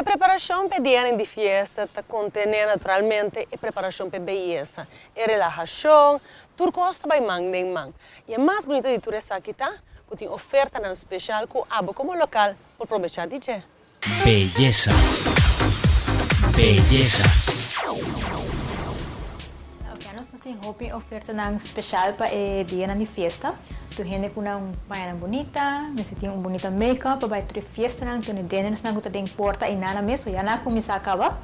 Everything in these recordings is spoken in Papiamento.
Preparashon pa dia di fiesta ta kontené naturalmente e preparashon pa beyesa, e relahashon, tur kos ta bai man den man. I e mas bunita di tur esaki ta, ku tin ofertanan spesial ku abo komo lokal por probechá di dje. Beyesa. Beyesa. Ok, nos tin hopi ofertanan spesial pa e dianan di fiesta. Tur hende ku nan baña bunita, mester tin un bunita make-up pa bai tur fiestanan, tur dinners nan ku ta den porta i nada mes, so ya nan a kuminsá kaba.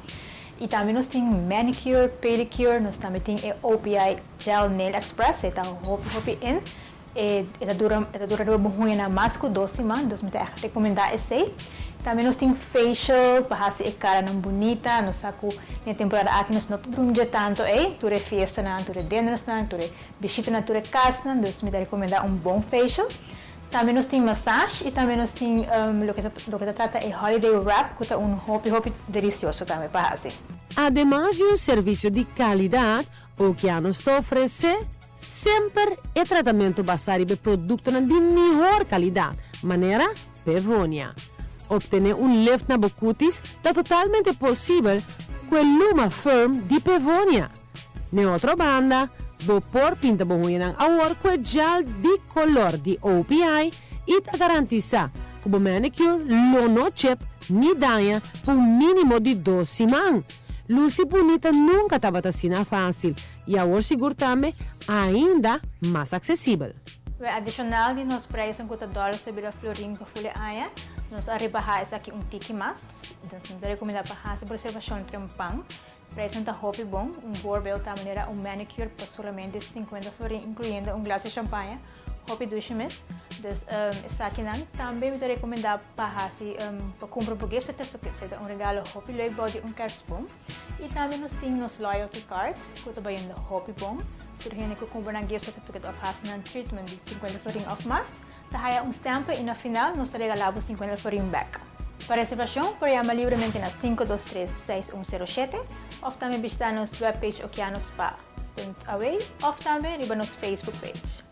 I tambe nos tin manicure, pedicure, nos tambe tin e OPI Gel Nail Express, e ta hopi hopi in. E ta dura riba huña mas ku 2 siman, dus mi ta echt rekomendá esei. Tambe nos tin facial, pa hasi e karanan bunita, nos sa ku e temporada aki nos no ta drumi tantu ei, tur e fiestanan, tur e dinnersnan, tur e bishitanan, tur e kasnan, dus mi ta rekomendá un bon facial. Tambe nos tin massage i tambe nos tin loke ta trata e holiday wrap, ku ta un hopi hopi delisioso tambe pa hasi. Ademas di un servisio di kalidat, Okeanos ta ofresé semper e tratamentu basá riba produktonan di mihó kalidat, manera Pevonia. Obtené un lift na bo kutis ta totalmente posibel ku e Luma Firm di Pevonia. Na otro banda, bo por pinta bo huñanan awor ku e gel di koló di OPI i ta garantisá ku bo manicure lo no chip ni daña pa un mínimo di 2 siman. Lusi bunita nunka tabata asina fásil i awor sigur tambe ainda mas aksesibel. We adishonal di nos preis ku ta dòler a bira florin pa full aña, nos a rebahá esaki un tiki mas. Anto, nos ta rekomendá pa hasi reservashon trempan. Preis ta hopi bon, un voorbeeld ta manera un manicure pa solamente 50 florin, inkluyendo un glas di champaña, hopi dushi mes. Dus esakinan tambe mi ta rekomendá pa hasi pa kumpra un gift certificate, ta un regalo hopi leuk bou di un kerstboom. I tambe nos tin nos loyalty card, ku ta bayendo hopi bon. Tur hende ku kumpra un gift certificate òf hasi un treatment di 50 florin òf mas, ta haya un stempel i na final nos ta regalá 50 florin back. Pa reservashon, por yama libremente na 523-6107 òf tambe bishitá nos webpage okeanospa.aw òf tambe riba nos Facebook page.